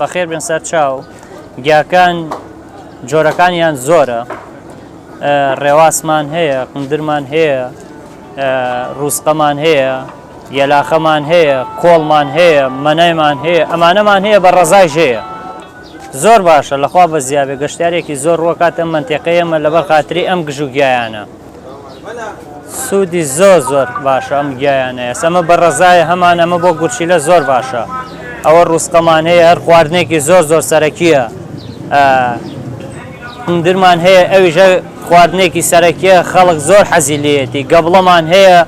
بەخێر بێن سەر چاو گیاکان جۆرەکانیان زۆرە ڕێواسمان هەیە قندرمان هەیە ڕووسقەمان هەیە یەلاخەمان هەیە کۆڵمان هەیە مەنایمان هەیە ئەمانەمان هەیە بە ڕەزایش هەیە زۆر باشە لەخوا بەزیابێ گەشتارێکی زۆر ڕوەکات ئەم منتیقەیەمە لەبەر خاتری ئەم گژ و گیایانە سوودی زۆر زۆر باشە ئەم گیایانە ئێستا ئەمە بە ڕەزایە هەمان ئەمە بۆ گورچیلە زۆر باشە ئەوە ڕووسقەمان هەیە هەر خواردنێکی زۆر زۆر سەرەکیە قندرمان هەیە ئەویش خواردنێکی سەرەکیە خەڵک زۆر حەزی لێیەتی گەبڵەمان هەیە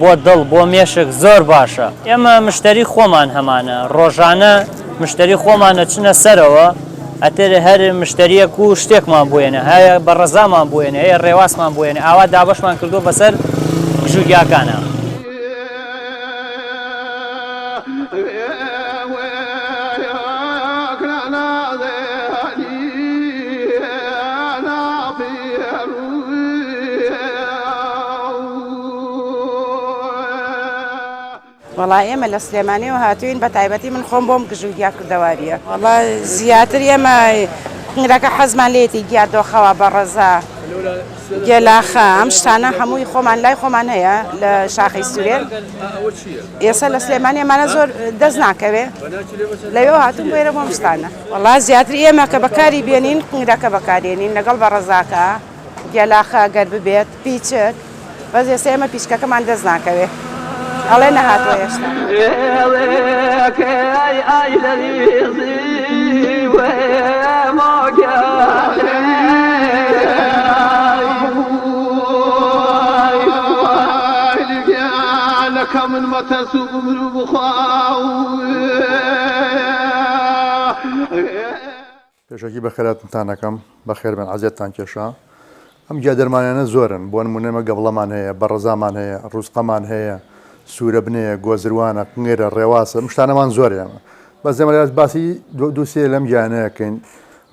بۆ دڵ بۆ مێشک زۆر باشە. ئێمە مشتەری خۆمان هەمانە ڕۆژانە مشتەری خۆمان ئەچنە سەرەوە ئەتر هەر مشتەریەک و شتێکمان بۆێنە هەیە بە ڕەزامان بۆێنە هەیە ڕێواسمان بۆێنە ئاوا دابەشمان کردووە بەسەر گژوگیاکانە. وەڵا ئێمە لە سلێمانیەوە هاتوین بە تایبەتی من خۆم بۆم گژ و گیا کوردەواریە وەڵا زیاتر ئێمە قنگرەکە حەزمان لێتی گیا دۆخەوە بە ڕەزا گێلاخە ئەم شتانە هەمووی خۆمان لای خۆمان هەیە لە شاخی سورێن ئێستا لە سلێمانی ئەمانە زۆر دەست ناکەوێ لەوێ هاتوون بۆ ئێرە بۆم شتانە وەڵا زیاتر ئێمە کە بەکاری بێنین قنگرەکە بەکارێنین لەگەڵ بە ڕەزاکە گێلاخە گەر ببێت پیچک بەس ئێستا ئێمە پیچکەکەمان دەست ناکەوێ ئەڵێ نەهاتووە هێشتا. پێشەکی بەخێراتنتان ئەکەم بەخێربێن عەزێتتان کێشا ئەم گیا دەرمانیانە زۆرن بۆ نمونە ئێمە گەبڵەمان هەیە بەڕەزامان هەیە ڕوزقەمان هەیە سوورەبنەیە گۆزروانە قنگرە ڕێواسە ئەم شتانەمان زۆر ئێمە بەس ئێمە لێرە باسی دوو سێ لەم گیانەیەکەین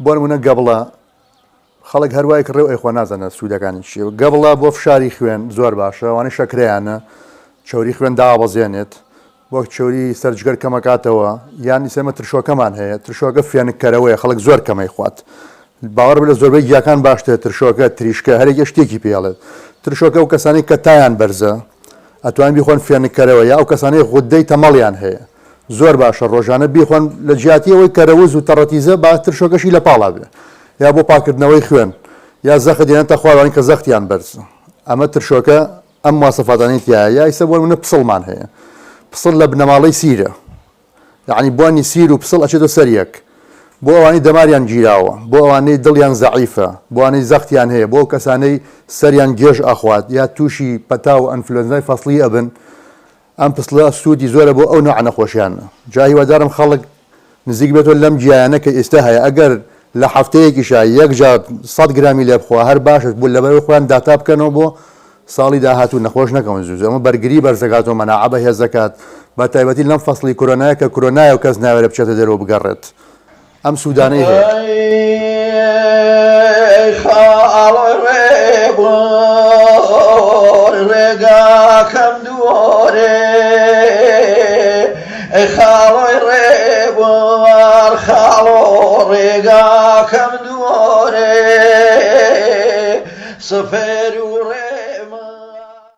بۆ نمونە گەبڵە خەڵک هەروای کڕێ و ئەیخوا نازانێت سوودەکانی چییە گەبڵە بۆ فشاری خوێن زۆر باشە ئەوانەی شەکرەیانە چەوری خوێن دابەزێنێت وەک چەوری سەر جگەر کەمەکاتەوە یان ئیسە ئێمە ترشۆکەمان هەیە ترشۆکە فێنککەرەوەیە خەڵک زۆر کەمەی خوات باوەڕ بە لە زۆربەی گیاکان باشترە ترشۆکە تریشکە هەرێکە شتێکی پێڵێت ترشۆکە ئەو کەسانی کە تایان بەرزە ئەتوان بیخۆن فێنککەرەوە یا ئەو کەسانەی غودەی تەمەڵیان هەیە زۆر باشە ڕۆژانە بیخۆن لە جیاتی ئەوەی کەرەوز و تەڕەتیزە با ترشۆکەشی لە پاڵا بێ یا بۆ پاکردنەوەی خوێن یا زەخت یان تەخواوانی کە زەختیان بەرز ئەمە ترشۆکە ئەم مواسەفاتانەی تیایە یا ئیستا بۆ نمونە پسڵمان هەیە پسڵ لە بنەماڵەی سیرە یعنی بۆنی سیر و پسڵ ئەچێتە سەر یەک بۆ ئەوانەی دەماریان گیراوە بۆ ئەوانەی دڵیان زەعیفە بۆ ئەوانەی زەختیان هەیە بۆ ئەو کەسانەی سەریان گێژ ئەخوات یا تووشی پەتا و ئەنفلۆنزای فەسڵی ئەبن ئەم پسڵە سوودی زۆرە بۆ ئەو نەوعە نەخۆشیانە جا هیوادارم خەڵک نزیک بێتەوە لەم گیایانە کە ئیستا هەیە ئەگەر لە هەفتەیەکیشا یەک جار سەد گرامی لێ بخوا هەر باشە بۆ لەبەرەوەی خۆیان داتا بکەنەوە بۆ ساڵی داهاتوو نەخۆش نەکەون زوو زوو ئەمە بەرگری بەرزەکاتەوە مەناعە بەهێز دەکات بە تایبەتی لەم فەسڵی کۆرۆنایە کە کۆرۆنایە و کەس ناوێرێ بچێتە دەرەوە بگەڕێت ئەم سوودانەی هەیە. ئەی خاڵۆی ڕێبوار ڕێگاکەم دوورێ ئەی خاڵۆی ڕێبوار خاڵۆ ڕێگاکەم دوورێ سفر و ڕێ.